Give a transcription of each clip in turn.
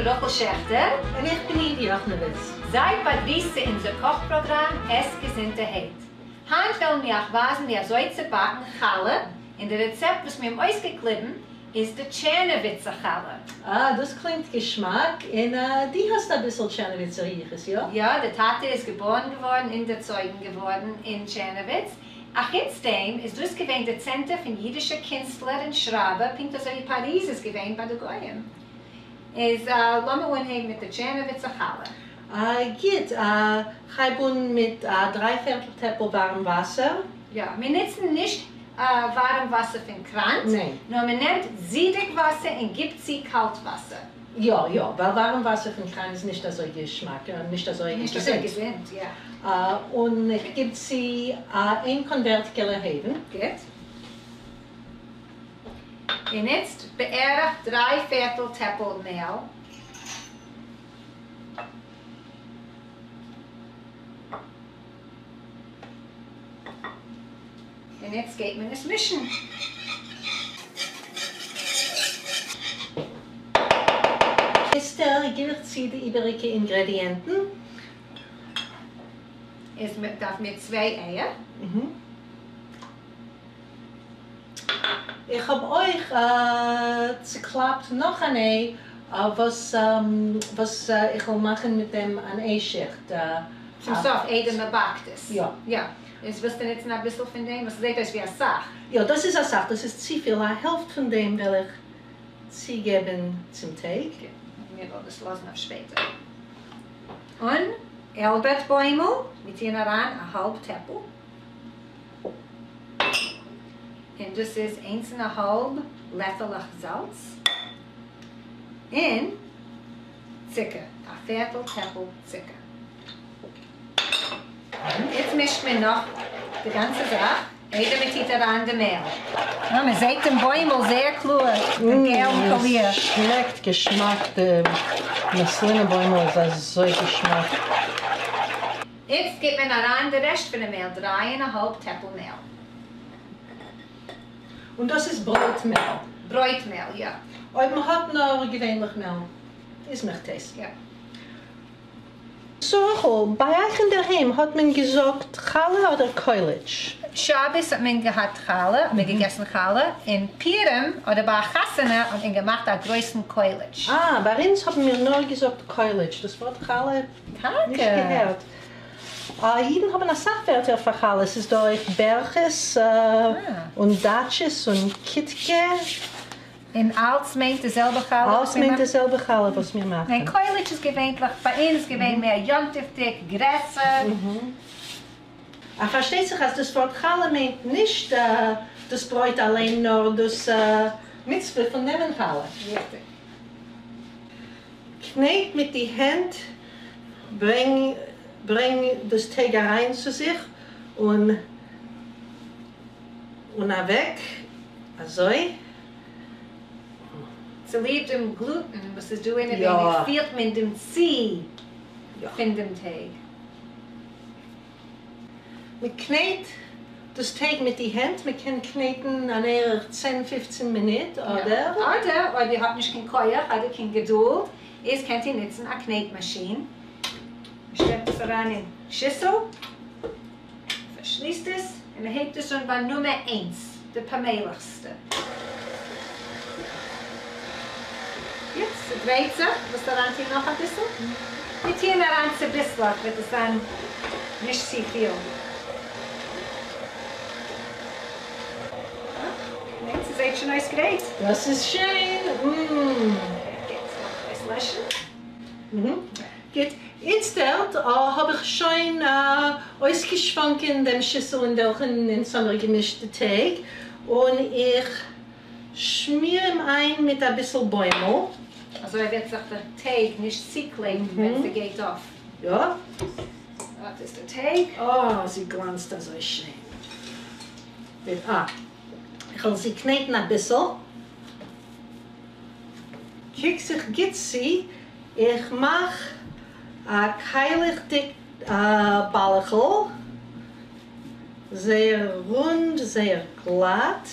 שרה רחל שעכטער. און איך בין אידי ראכנעוויץ. זייט באגריסט צו אונזער קאך פראגראם עס געזונטערהייט. היינט וועלן מיר אייך ווייזן ווי אזוי צו באקן חלה, און די רעצעפט וואס מיר האבן אויסגעקליבן איז די טשערנאוויצער חלה. אה, דאס קלינגט געשמאק, און דו האסט אביסל טשערנאוויצער יחוס, יא? יא, די טאטע איז געבארן געווארן און דערצויגן געווארן אין טשערנאוויץ. אחוץ דעם איז דאס געווען די צענטער פון אידישע קינסטלער און שרייבער, פונקט אזוי ווי פאריז איז געווען ביי די גוים. איז לאמיר אנהייבן מיט די טשערנאוויצער חלה. גוט, כ'הייב אן מיט א דריי פערטל טעפל ווארעם וואסער. יא, מיר נוצן נישט ווארעם וואסער פון קראנט, נאר מען נעמט זידיג וואסער און גיבט צו קאלט וואסער. יא יא, ווייל ווארעם וואסער פון קראן איז נישט אזוי געשמאק, נישט אזוי נישט אזוי געזונט, יא. און איך גיב צו איין קאנווערט געלע הייוון. גוט. און איצט בערך דריי פערטל טעפל מעל. און איצט גייט מען עס מישן. איצטער גיב איך צו די איבעריגע אינגרעדיענטן. איז מען דארף מיר צוויי אייער. איך האב אויך צוקלאפט נאך אן איי וואס וואס איך וועל מאכן מיט דעם אן איי שיכט. צום סוף איידער מען באקט עס. יא. יא. איז ווילסטו נוצן אביסל פון דעם וואס זעט אויס ווי אסאך? יא דאס איז אסאך, דאס איז צופיל, א העלפט פון דעם וועל איך צוגעבן צום טייג. גוט, מיר וועלן דאס לאזן אויף שפעטער. און איילבערט בוימל, מיר טוען אריין א האלב טעפל. און דאס איז איינס און א האלב לעפעלעך זאלץ, און צוקער, א פערטל טעפל צוקער. איצט מישט מען נאך די גאנצע זאך איידער מען טוט אריין די מעל. אה, מען זעט דעם בוימל זייער קלאר, דעם געלן קאליר. שמעקט געשמאק, די מאסלינע בוימל איז אזוי געשמאק. איצט גיט מען אריין די רעשט פונעם מעל, דריי און א האלב טעפל מעל. און דאס איז ברויט מעל? ברויט מעל, יא. אויב מען האט נאר געווענליך מעל איז מעכטעס. יא. שרה'ל, ביי אייך אינדערהיים האט מען געזאגט חלה אדער קויליטש? שבת האט מען געהאט חלה, האט מען געגעסן חלה, און פורים אדער ביי א חתונה האט מען געמאכט א גרויסן קויליטש. אה, ביי אונז האבן מיר נאר געזאגט קויליטש, דאס ווארט חלה נישט געהערט. אידן האבן אסאך ווערטער פאר חלה, ס'איז דא אויך בערכעס און דאטשעס און קיטקע. און אלץ מיינט די זעלבע חלה וואס מיר מאכן? אלץ מיינט די זעלבע חלה וואס מיר מאכן. ניין, קויליטש איז געווענטליך ביי אונז געווען מער יום טוב'דיג, גרעסער. פארשטייט זיך אז דאס ווארט חלה מיינט נישט דאס ברויט אליין נאר דאס מצוה פון נעמען חלה. ריכטיג. קנעט מיט די הענט, ברענג ברענג דאס טייג אריין צו זיך און און אוועק, אזוי. צוליב דעם גלוטן וואס איז דא אינעווייניג פילט מען דעם צי פון דעם טייג. מען קנעט דאס טייג מיט די הענט, מען קען קנעטן אן ערך צען פופצן מינוט, אדער. אדער אויב איר האט נישט קיין כח אדער קיין געדולד איז קענט איר נוצן א קנעט מאשין, מען שטעקט עס אריין אין שיסל, פארשליסט עס, און מען הייבט עס אן ביי נומער איינס, די פאמעליכסטע. גוט, ס'דרייט זיך, ווילסט אריינטון נאך אביסל? מיר טוען אריין צוביסלעך וועט עס זיין נישט צופיל. ניין, ס'זעט שוין אויס גרייט. דאס איז שיין! אםמ. גוט, לאמיר אויסלעשן. גוט, איצטערט האב איך שוין אויסגעשוואנקען דעם שיסל אין וועלכן אונז האמיר געמישט די טייג, און איך שמיר אים איין מיט אביסל בוימל. אזוי וועט זיך די טייג נישט צוקלעבן ווען ס'גייט אויף. יא. אט איז די טייג. אה, זי גלאנצט אזוי שיין. אה, איך וועל זי קנעטן אביסל. קוק זיך גוט צו, איך מאך א קיילעכדיג באלעכל, זייער רונד, זייער גלאט.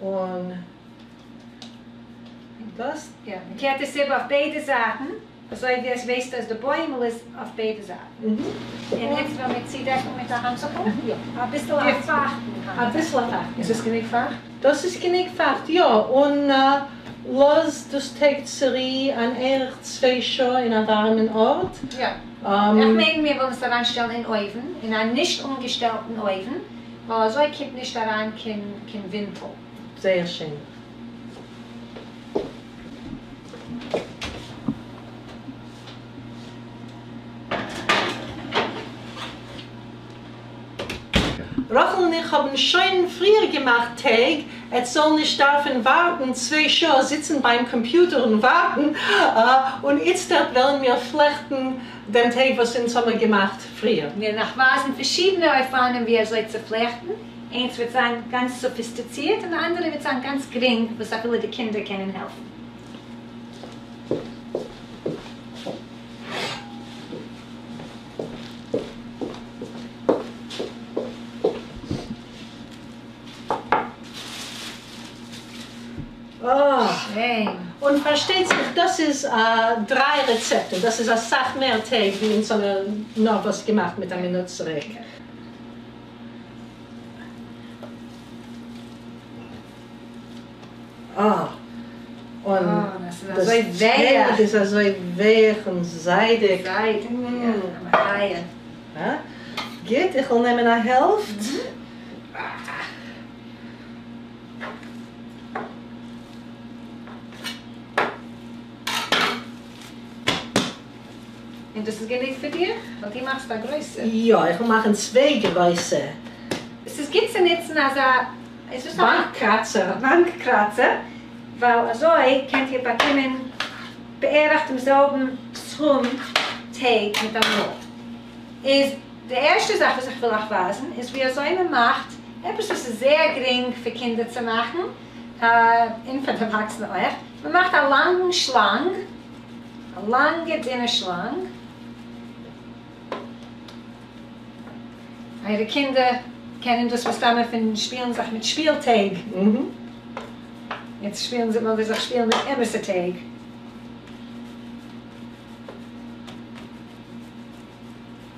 און דאס. יא, מען קערט עס איבער אויף ביידע זייטן, אזוי ווי עס ווייסט אז די בוימל איז אויף ביידע זייטן. און איצט וועלן מיר צודעקן מיט א האנטוכ'ל, אביסל א פייכטן האנטוך. אביסל א פייכטן. איז עס גענוג פייכט? דאס איז גענוג פייכט, יא, און לאז דאס טייג צורו אן ערך צוויי שעה אין א ווארעמען ארט. יא. איך מיין מיר וועלן עס אריינשטעלן אין אויוון, אין א נישט אנגעשטעלטן אויוון, ווייל אזוי קומט נישט אריין קיין קיין ווינטל. זייער שיין. רחל און איך האבן שוין פריער געמאכט טייג, עטס זאל נישט דארפן ווארטן צוויי שעה זיצן ביים קאמפיוטער און ווארטן, און איצטערט וועלן מיר פלעכטן דעם טייג וואס אונז האמיר געמאכט פריער. מיר נאך ווייזן פארשידענע אופנים ווי אזוי צו פלעכטן, איינס וועט זיין גאנץ סאפיסטיצירט און די אנדערע וועט זיין גאנץ גרינג וואס אפילו די קינדער קענען העלפן. שיין. און פארשטייט זיך דאס איז דריי רעצעפטן, דאס איז אסאך מער טייג ווי אונז האמיר נארוואס געמאכט מיט א מינוט צוריק. אה, און דאס טייג איז אזוי ווייך און זיידיג. זיידיג, יא, א מחיה. גוט, איך וועל נעמען א העלפט. און דאס איז גענוג פאר דיר? ווייל דו מאכסט א גרויסע. יא, איך וועל מאכן צוויי גרויסע. עס איז גוט צו נוצן אזא, איז דאס א. באנק קראצער. באנק קראצער, ווייל אזוי קענט איר באקומען בערך דעם זעלבן סכום טייג מיט אמאל. איז די ערשטע זאך וואס איך וויל אייך ווייזן איז ווי אזוי מען מאכט עפעס וואס איז זייער גרינג פאר קינדער צו מאכן, און פאר דערוואקסענע אויך, מען מאכט א לאנגן שלאנג, א לאנגע דינע שלאנג, אייערע קינדער קענען דאס מסתמא פון שפילן זיך מיט שפיל טייג, יעצט שפילן זיי וועלן זיי זיך שפילן מיט אמת'ע טייג.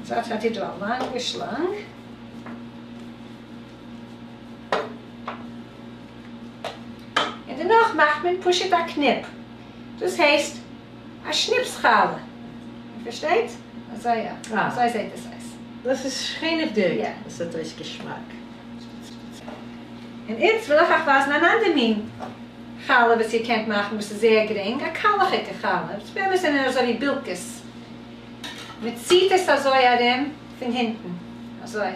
אזוי האט איר דא א לאנגע שלאנג. און דערנאך מאכט מען פשוט א קניפ. דאס הייסט א שניפס חלה. איר פארשטייט? אזוי יא. אזוי זעט עס אויס. דאס איז שענעוודיג. עס זעט אויס געשמאק. און איצט וויל איך אייך ווייזן אן אנדער מין חלה וואס איר קענט מאכן וואס איז זייער גרינג, א קיילעכיגע חלה. וואס באמת זענען אזוי ווי בילקעס. מען ציט עס אזוי ארום פון הינטן. אזוי.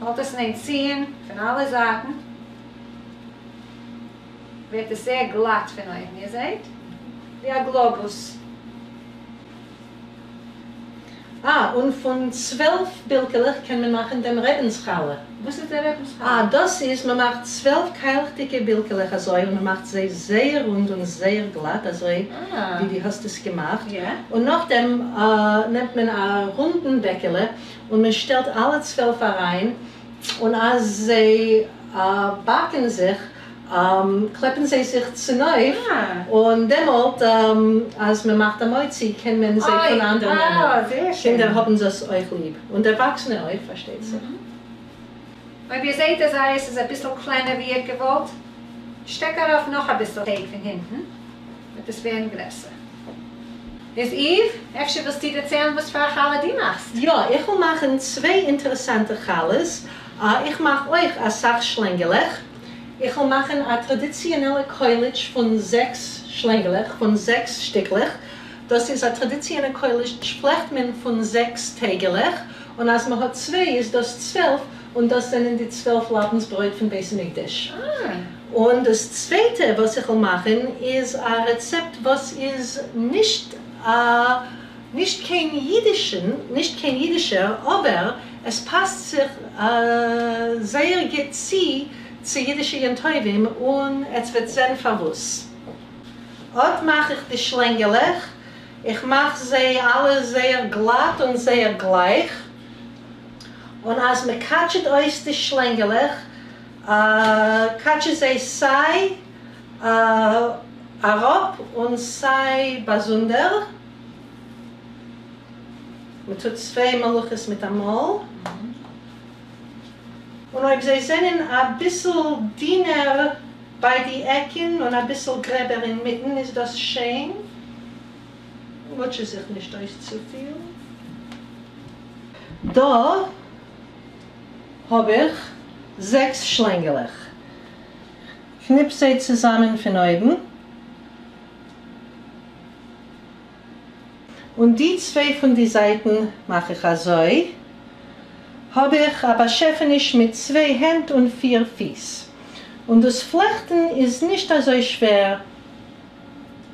האלט עס אין איין ציען פון אלע זייטן. ווערט עס זייער גלאט פון אויבן, איר זעט? ווי א גלאבוס. אה, און פון 12 בילקעלעך קען מען מאכן דעם רעבינ'ס חלה. וואס איז דער רעבינ'ס חלה? אה, דאס איז, מען מאכט 12 קיילעכדיגע בילקעלעך אזוי, און מען מאכט זיי זייער רונד און זייער גלאט, אזוי ווי דו האסט עס געמאכט. און נאכדעם נעמט מען א רונדן בעקעלע, און מען שטעלט אלע 12 אריין, און אז זיי באקן זיך, קלעפן זיי זיך צונויף, און דעמאלט אז מען מאכט א מוציא קען מען זיי פונאנדער נעמען. קינדער האבן דאס אויך ליב, און דערוואקסענע אויך פארשטייט זיך. אויב איר זעט אז אייערס איז אביסל קלענער ווי איר האט געוואלט, שטעק ארויף נאך אביסל טייג פון הינטן, וועט עס ווערן גרעסער. איז איוו, אפשר ווילסטו דערציילן וואס פאר א חלה דו מאכסט? יא, איך וויל מאכן צוויי אינטערעסאנטע חלות. איך מאך אויך אסאך שלענגעלעך. איך וויל מאכן א טראדיציאנעלע קויליטש פון זעקס שלענגעלעך, פון זעקס שטיקלעך. דאס איז א טראדיציאנע קויליטש פלעכט מען פון זעקס טייגעלעך, און אז מען האט צוויי איז דאס 12, און דאס זענען די 12 לאפנס ברויט פון בית המקדש. און דאס צווייטע וואס איך וויל מאכן איז א רעצעפט וואס איז נישט א נישט קיין אידישן, נישט קיין אידישער, אבער עס פאסט זיך זייער גוט צו צו אידישע יום טובים, און עטס וועט זען פארוואס. אט מאך איך די שלענגעלעך, איך מאך זיי אלע זייער גלאט און זייער גלייך, און אז מען קאטשעט אויס די שלענגעלעך, קאטשע זיי סיי אראפ און סיי באזונדער. מען טוט צוויי מלאכות מיט אמאל. און אויב זיי זענען אביסל דינער ביי די עקן און אביסל גרעבער אינמיטן איז דאס שיין. מוטשע זיך נישט אויס צופיל. דא האב איך זעקס שלענגעלעך. קניפ זיי צוזאמען פון אויבן. און די צוויי פון די זייטן מאך איך אזוי, האב איך א באשעפעניש מיט צוויי הענט און פיר פיס. און דאס פלעכטן איז נישט אזוי שווער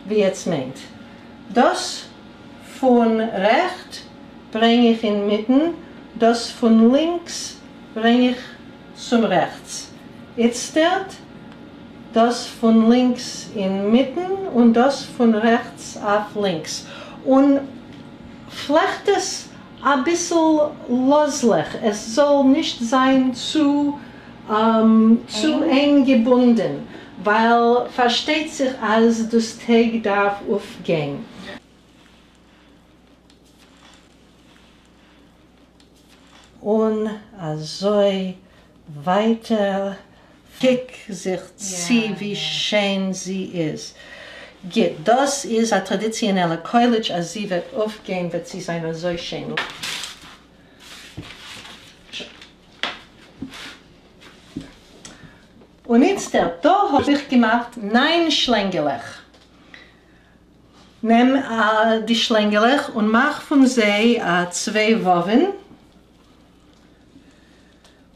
ווי עטס מיינט. דאס פון רעכט ברענג איך אינמיטן, דאס פון לינקס ברענג איך צום רעכטס. איצטערט דאס פון לינקס אינמיטן און דאס פון רעכטס אויף לינקס. און פלעכט עס אביסל לאזלעך, עס זאל נישט זיין צו צו ענג געבונדען, ווייל פארשטייט זיך אז דאס טייג דארף אויפגיין. און אזוי ווייטער. קוק זיך צו ווי שיין זי איז. גוט, דאס איז א טראדיציאנעלע קויליטש, אז זי וועט אויפגיין וועט זי זיין אזוי שיין. און איצטערט, דא האב איך געמאכט ניין שלענגעלעך. נעם די שלענגעלעך און מאך פון זיי צוויי וואווען,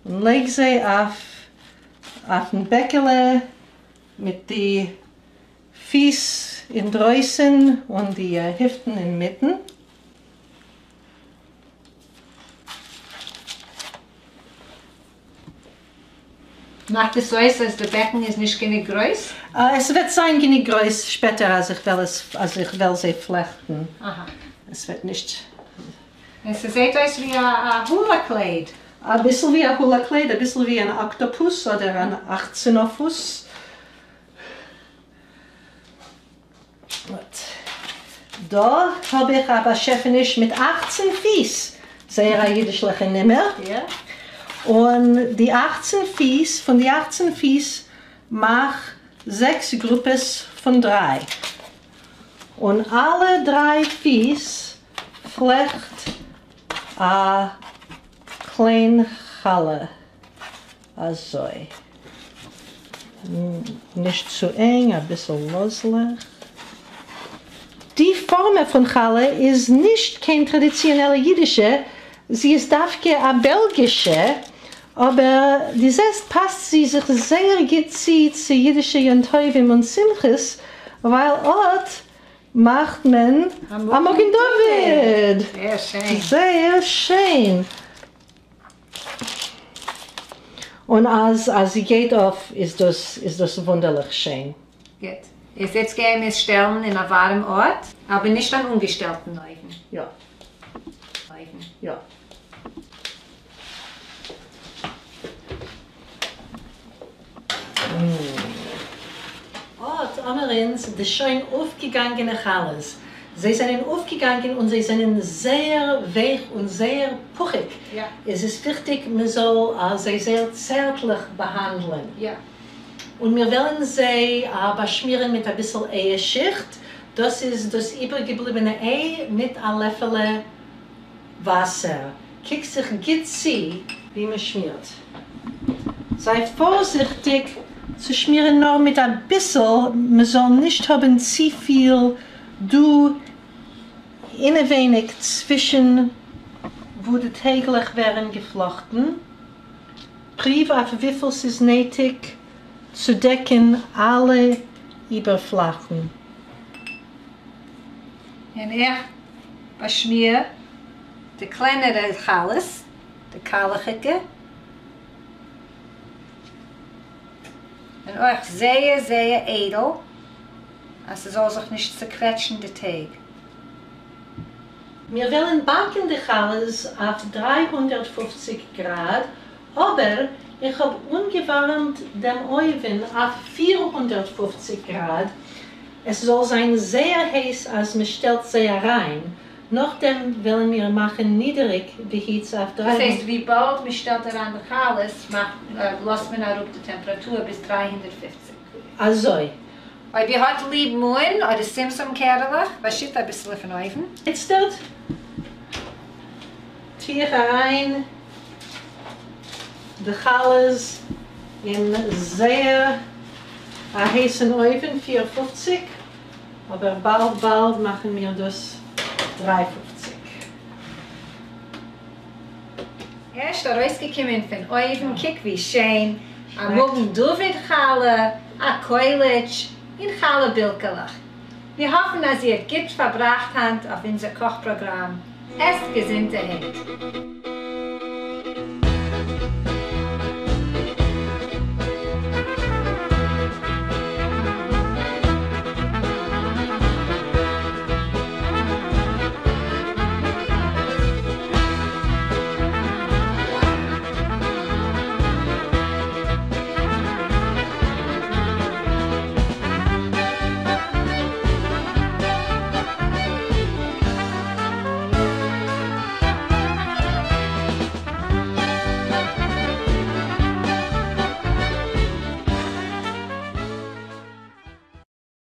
און לייג זיי אויף אויפן בעקעלע מיט די פיס אינדרויסן און די היפטן אינמיטן. מאכט עס אויס אז די בעקן איז נישט גענוג גרויס? עס וועט זיין גענוג גרויס שפעטער אז איך וועל עס אז איך וועל זיי פלעכטן. עס וועט נישט. עס זעהט אויס ווי א הולא קלייד. אביסל ווי א הולא קלייד, אביסל ווי אן אקטאפוס אדער אן אכצענאפוס. דא האב איך א באשעפעניש מיט אכצן פיס, זייער א אידישליכע נומער, און די אכצן פיס, פון די אכצן פיס מאך זעקס גרופעס פון דריי, און אלע דריי פיס פלעכט א קליין חלה אזוי. נישט צו ענג, אביסל לאזלעך. די פארמע פון חלה איז נישט קיין טראדיציאנעלע אידישע, זי איז דווקא א בעלגישע, אבער די זעסט פאסט זי זיך זייער גוט צו צו אידישע יום טובים און שמחות, ווייל אט מאכט מען א מגן דוד! זייער שיין! זייער שיין! און אז אז זי גייט אויף איז דאס איז דאס וואונדערליך שיין. גוט. איז איצט גייען מיר עס שטעלן אין א ווארעם ארט, אבער נישט אן אנגעשטעלטן אויוון. יא. אויוון. יא. אָט האָמער אונז די שוין אויפגעגאנגענע חלות. זיי זענען אויפגעגאנגען און זיי זענען זייער ווייך און זייער פוכיג. עס איז וויכטיג מען זאל זיי זייער צערטליך באהאנדלען. און מיר וועלן זיי באשמירן מיט אביסל אייער-שיכט, דאס איז דאס איבערגעבליבענע איי מיט א לעפעלע וואסער. קוק זיך גוט צו ווי מען שמירט. זיי פארזיכטיג צו שמירן נאר מיט אביסל, מען זאל נישט האבן צופיל דא אינעווייניג צווישן וואו די טייגלעך ווערן געפלאכטן. פריוו אויף וויפיל ס'איז נעטיג צו דעקן אלע איבערפלאכן. און איך באשמיר די קלענערע חלות, די קיילעכיגע, און אויך זייער זייער איידל אז ס'זאל זיך נישט צוקוועטשן די טייג. מיר וועלן באקן די חלות אויף 350 גראד, אבער איך האב אנגעווארעמט דעם אויוון אויף 450 גראד, עס זאל זיין זייער הייס אז מען שטעלט זיי אריין, נאכדעם וועלן מיר מאכן נידעריג די היץ אויף דאס 300. הייסט וויבאלד מען שטעלט אריין די חלות מאכט לאזט מען אראפ די טעמפראטור ביז 350. אזוי. אויב איר האט ליב מאן אדער שומשום קערעלעך, באשיט אביסעלע פון אויבן. איצטערט טו איך אריין די חלות אין זייער א הייסן אויוון, 450, אבער באלד באלד מאכן מיר דאס 350. ערשט ארויסגעקומען פון אויוון, קוק ווי שיין, א מגן דוד חלה, א קויליטש, און חלה בילקעלעך. מיר האפן אז איר האט גוט פארבראכט היינט אויף אונזער קאך פראגראם. עסט געזונטערהייט.